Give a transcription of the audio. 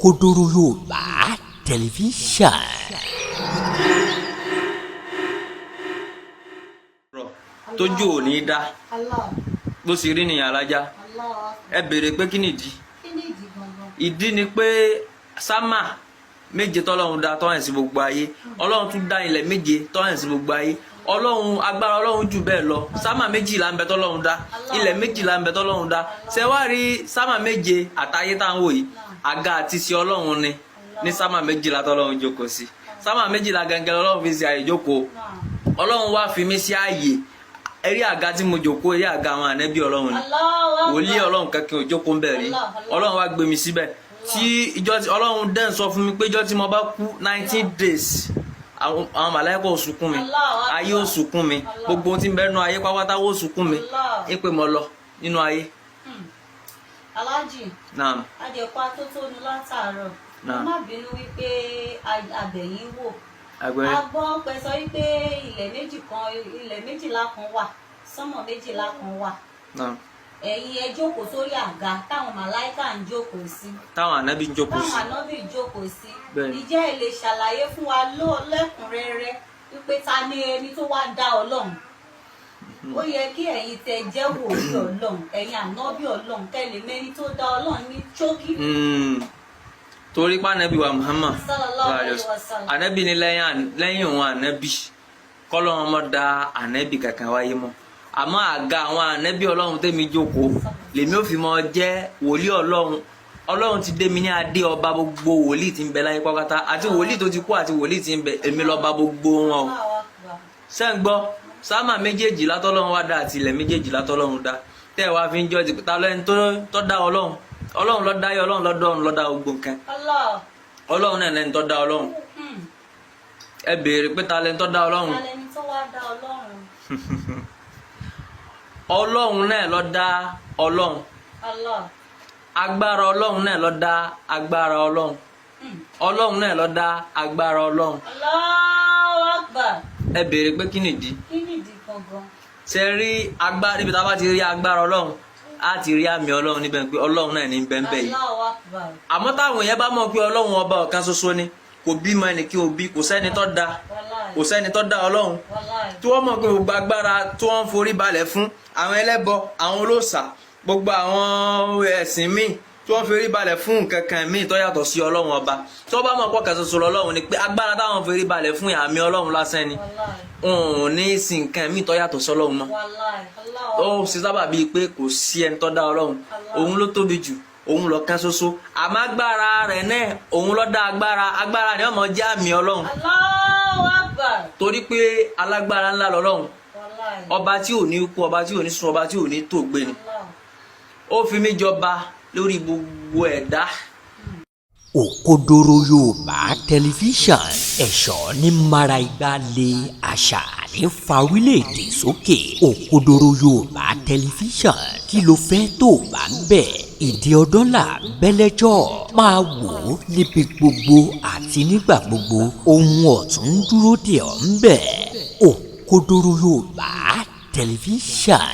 Òkodoro Yorùbá Tẹlifíṣàn. Tójú ò ní dá. Allah. Bó sì rí nìyẹn, alájá. Allah. Ẹ béèrè pé kí nìdí? Kí ni ìdí gangan? Ìdí ni pé sámà méje tọ́lọ́run dá tọ́hìn sí gbogbo ayé, Ọlọ́run tún dá ilẹ̀ méje tọ́hìn sí gbogbo ayé. Ọlọ́run, agbára Ọlọ́run jù bẹ́ẹ̀ lọ. Sámà 12 ń bẹ tọ́lọ́run dá, ilẹ̀ 12 ń bẹ tọ́lọ́run dá. Ṣé wá rí sámà méje àtayé tá à ń wò yìí, àga àti sí Ọlọ́run ni ní sámà 12 tọ́lọ́run jókòó sí. Sámà 12 gẹ́gẹ́ Ọlọ́run fi ṣe àyè jókòó. Ọlọ́run wá fi mí sí àyè eré àga tí mo jókòó, eré àga àwọn ànẹ́bí Ọlọ́run ni. Allahu. Wòlíì Ọlọ́run kankan ò jókòó ń bẹ̀ rí. Ọlọ́run wá gbé mi síbẹ̀ tí ìjọ tí Ọlọ́run dẹ́n sọ fún mi pé ìjọ tí mo bá kú, 19 days, àwọn màláíkà ò sunkún mi, ayé ò sunkún mi, gbogbo ohun tí ń bẹ nínú ayé pápátá ó sunkún mi ń pè mo lọ nínú ayé. Aláàjì. Naam. Adẹ̀kọ́ atótónu látàárọ̀. Naam. Ẹ má bínú wípé abẹ̀yìn wò. Àgbẹ̀rẹ̀. A gbọ́ pé sọ wípé ilẹ̀ méjì kan, ilẹ̀ 12 kan wà, sánmọ̀ 12 kan wà. Naam. Ẹ̀yin ẹ jókòó sórí àga táwọn màláìkà ń jókòó sí. Táwọn ànábì ń jókòó Táwọn sí. Ànábì ń jókòó sí. Bẹ́ẹ̀ni. Ìjẹ́ ẹ lè ṣàlàyé fún wa lẹ́kùnrẹ́rẹ́ wípé ta ni ẹni tó wá dá Ọlọ́run? Ó yẹ kí ẹ̀yin tẹ jẹ́ wòlíì Ọlọ́run, ẹ̀yin ànábì Ọlọ́run, kẹ́ lè mẹ́ni tó dá Ọlọ́run ní ṣókí. Torí pé ànábì wa Muhammad Sallallahu alaihi wasallam. Ànábì ní lẹ́yìn òun ànábì kọ́lọ́run mọ́ da ànábì kankan wáyé mọ́, àmọ́ àga àwọn ànábì Ọlọ́run tẹ́mi jókòó lèmi ò fi mọ́ jẹ́ wòlíì Ọlọ́run. Ọlọ́run ti dé mi ní adé ọba gbogbo wòlíì tí ń bẹ láyé pátápátá, àti wòlíì tó ti kú àti wòlíì tí ń bẹ, èmi lọ́ba gbogbo wọn o. Allahu Akbar. Ṣé ń gbọ́? Sámà méjèèjì látọ́lọ́run wá dá àti ilẹ̀ méjèèjì látọ́lọ́run dá tẹ́ ẹ wá fi ń jọ́ ta lẹ́ni tó dá Ọlọ́run? Ọlọ́run ló dá yé, Ọlọ́run ló dá ọ̀run, ló dá gbogbo nǹkan. Allah. Ọlọ́run náà lẹ́ni tó dá Ọlọ́run. Ẹ béèrè pé ta lẹ́ni tó dá Ọlọ́run? Ta lẹni tó wá dá Ọlọ́run? Ọlọ́run náà ló dá Ọlọ́run. Allah. Agbára Ọlọ́run náà ló dá agbára Ọlọ́run. Ọlọ́run náà ló dá agbára Ọlọ́run. Allahu Akbar. Ẹ béèrè pé kí nìdí? Kí nìdí gangan? Ṣe rí agbára, níbi tá a bá ti rí agbára Ọlọ́run, á ti rí àmì Ọlọ́run níbẹ̀ pé Ọlọ́run náà ní bẹ́ẹ̀ yìí. Allahu Akbar. Àmọ́ táwọn èèyàn bá mọ̀ pé Ọlọ́run ọba ọ̀kan ṣoṣo ni, kò bímọ ẹnì kí o bí, kò sẹ́ni tó dá, Wallahi. kò sẹ́ni tó dá Ọlọ́run, Wallahi. tí wọ́n mọ̀ pé gbogbo agbára tí wọ́n ń forí balẹ̀ fún, àwọn ẹlẹ́bọ, àwọn olóòṣà, gbogbo àwọn ẹ̀sìn míì tí wọ́n forí balẹ̀ fún nǹkan kan míì tó yàtọ̀ sí Ọlọ́run ọba, tí wọ́n bá mọ̀ pé ọ̀kan ṣoṣo lọ́lọ́run ni, pé agbára táwọn forí balẹ̀ fún àmì Ọlọ́run lásán ni, Wallahi. wọn ò ní sin nǹkan míì tó yàtọ̀ sí Ọlọ́run mọ́. Wallahi. Allahu Ó ṣe sábà bíi pé kò sí ẹni tó dá Ọlọ́run, òun ló tóbi jù, òun ló kan ṣoṣo, àmọ́ agbára rẹ̀ náà, òun ló dá agbára, agbára ni ọmọ jẹ́ àmì Ọlọ́run. Allahu Akbar. Torí pé alágbára ńlá lọ́lọ́run. Wallahi. Ọba tí ò ní kú, ọba tí ò ní sùn, ọba tí ò ní tògbé ni. Allah. Ó fi mí jọba lórí gbogbo ẹ̀dá. Òkodoro Yorùbá Tẹlifíṣàn, ẹ̀ṣọ́ ní mara igba lé, àṣà ní fa orílẹ̀-èdè sókè. Òkodoro Yorùbá Tẹlifíṣàn, kí ló fẹ́ tó bá ń bẹ̀? Ìdí ọdọ́là bẹ́lẹ́jọ́ máa wò ó níbi gbogbo àti nígbà gbogbo. Ohun ọ̀tún ń dúró dè ọ́ ń bẹ̀. Òkodoro Yorùbá Tẹlifíṣàn.